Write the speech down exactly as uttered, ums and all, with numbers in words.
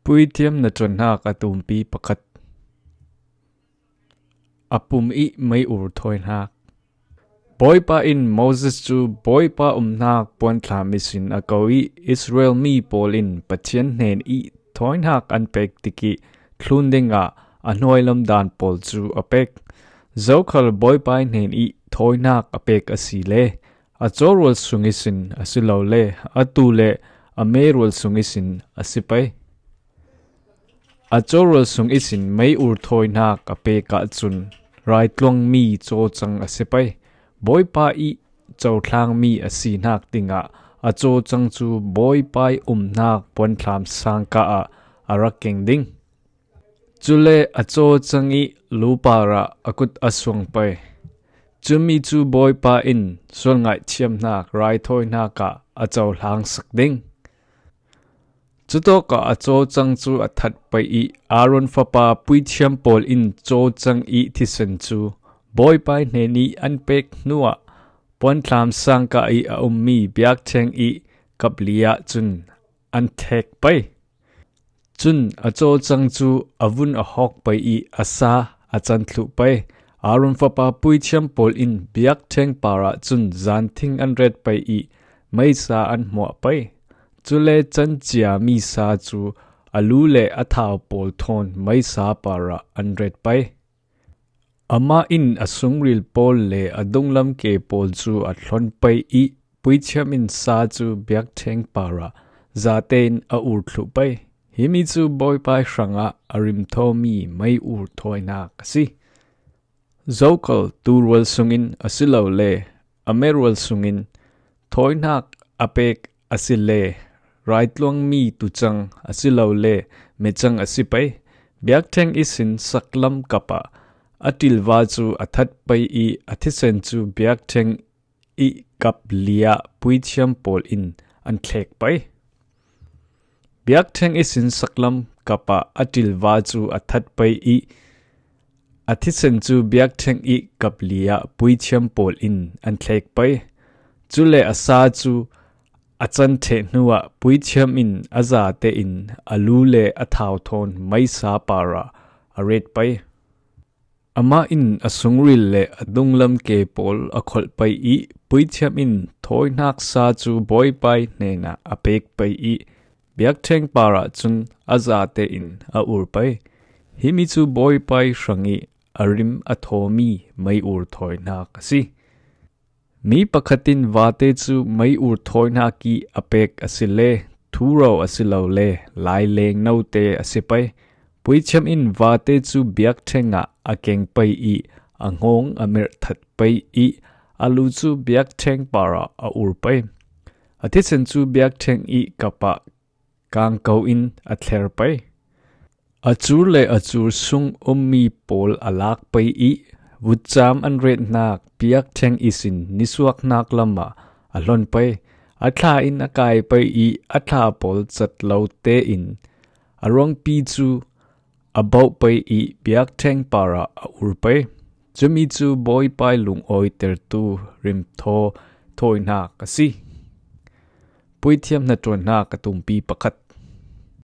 Puithiam na ṭuanhnak a tumpi pakhat. A pum ih mei ur thawinak. Bawipa in Moses cu Bawipa umnak puanthlam ihsin a ko ih Israel mi pawl in Pathian hnen ih thawinak an pek tikih thlun dingah a hnuailam dan pawl cu a pek. Zokhal Bawipa hnen ih thawinak a pek a si le a cawrual sung ihsin a si lo le a tuu le a merual sung ihsin a si pei. A cawrual sung ihsin mei ur thawinak a pek ahcun raitluangmi cawcang a si pei. Bawipa ih cohlangmi a sinak dingah a cawcang cu Bawipa ih umnak puanthlam sangka ah a rak keng ding. Cule a cawcang ih lu parah a kut a suang pei. Cumi cu Bawipa in sual ngaihthiamnak raithawinak ah a cohlang sak ding. Cutawkah a cawcang cu a that pei ih Aaron fapa puithiam pawl in cawcang ih thisen cu Bawipa hnen ih an pek hnuah puanthlam sangka ih a ummi biakṭheng ih kapli ah cun an thlek pei. Cun a cawcang cu a vun a hawk pei ih a sa a can thluh pei. Aaron fapa puithiam pawl in biakṭheng parah cun zanthing an ret pei ih meisa an hmuah pei. Cule can ciami sa cu a lu le a thau pawl thawn meisa parah an ret pei. Amah in a sungril pawl le a dunglam ke pawl cu a thlon pei ih puithiam in sa cu biakṭheng parah zatein a ur thluh pei. Himi cu Bawipa hrangah a rimthawmi mei ur thawinak a si. Zokhal tuurual sungin a si lo le a merual sungin thawinak a pek a si le raitluangmi tucang a si lo le mecang a si pei. Biakṭheng ihsin saklam kap ah a ṭilva cu a that pei ih a thisen cu biakṭheng ih kapli ah puithiam pawl in an thlek pei. Biakṭheng ihsin saklam kap ah a ṭilva cu a that pei ih a thisen cu biakṭheng ih kapli ah puithiam pawl in an thlek pei. Cule a sa cu a can ṭheh hnuah puithiam in a zate in a lu le a thau thawn meisa parah a ret pei. Amah in a sungril le a dunglam ke pawl a kholh pei ih puithiam in thawinak sa cu Bawipa hnenah a pek pei ih biakṭheng parah cun a zate in a ur pei. Himi cu Bawipa hrangih a rim a thawmi mei ur thawinak a si. Mi pakhat in vate cu mei ur thawinak ih a pek a si le thuro a si lo le laileng note a si pei. Puithiam in vate cu biakṭheng ah a keng pei ih a ngawng a merhthat pei ih a lu cu biakṭheng parah a ur pei. A thisen cu biakṭheng ih kap ah kangko in a thler pei. A cur le a cur sung ummi pawl a lak pei ih vutcam an retnak biakṭheng ihsin nisuaknak lamah a hlon pei. A thla in a kai pei ih a thla pawl cat lo tein a ruangpi cu a bauh pei ih biakṭheng parah a ur pei. Cumi cu Bawipa lungawitertu rimthaw thawinak a si. Puithiam hnaṭuannak a tumpi pakhat.